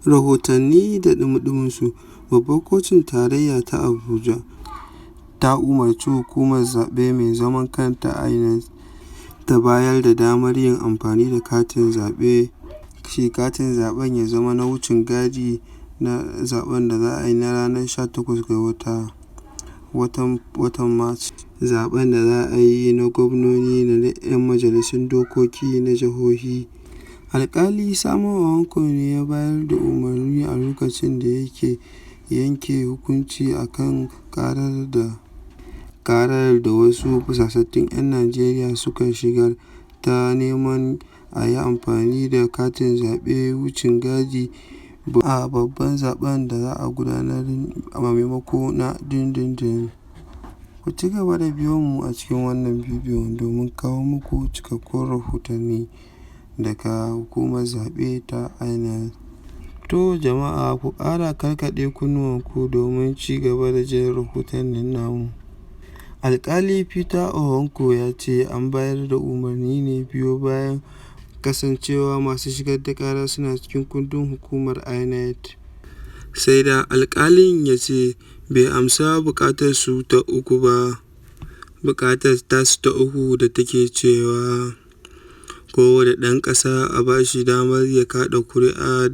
Rahotanni da ɗumi-ɗuminsu. Babbar Kotun Tarayya ta Abuja ta umarci hukumar zaɓe mai zaman kanta INEC ta bayar da damar yin amfani da katin zaɓe shi katin zaɓen ya zama na wucin gadi na zaɓen da za a yi na ranar 18 ga wata watan Mac, zaɓen da za a yi na gwamnoni da na 'yan majalisun dokoki na jihohi. Alƙali Samuel Okonkwo ne ya bayar da umarnin a lokacin da yake yanke hukunci a kan ƙarar da wasu fusatattun 'yan Najeriya suka shigar ta neman a yi amfani da katin zaɓen wucin gadi a babban zaɓen da za a gudanar a maimako na dindindin. Ku ci gaba da biyo mu a cikin wannan bidiyon domin kawo muku cikakkun rahotanni daga hukumar zaɓe ta INEC. To jama'a, ku ƙara karkaɗe kunnuwanku domin ci gaba da jin rahotannin namu. Alƙali Peter Okonkwo ya ce an bayar da umarnin ne biyo bayan kasancewa masu shigar da ƙara suna cikin kundin hukumar INEC. Sai dai alƙalin ya ce bai amsa buƙatarsu ta uku ba, buƙatar tasu ta uku da take cewa kowane ɗan ƙasa a ba shi damar ya kaɗa kuri'a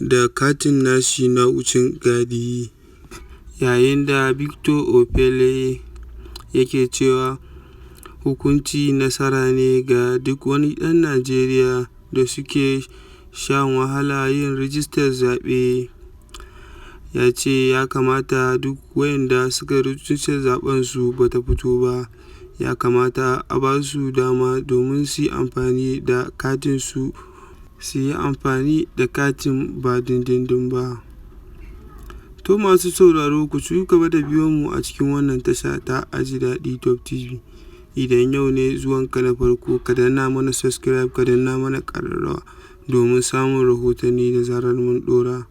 da katin nashi na wucin gadi. Yayin da Victor Opele yake cewa hukuncin nasara ne ga duk wani ɗan Najeriya da suke shan wahala yin rijistar zaɓe. Ya ce ya kamata duk wayanda suka rijistar zaɓen su ba ta fito ba, ya kamata a ba su dama domin su yi amfani da katin su, su yi amfani da katin ba dindindin ba. To masu sauraro, ku ci gaba da biyo mu a cikin wannan tasha ta Aji Daɗi Top TV. Idan yau ne zuwanka na farko, ka danna mana subscribe, ka danna mana ƙararrawa domin samun rahotanni da zarar mun ɗora.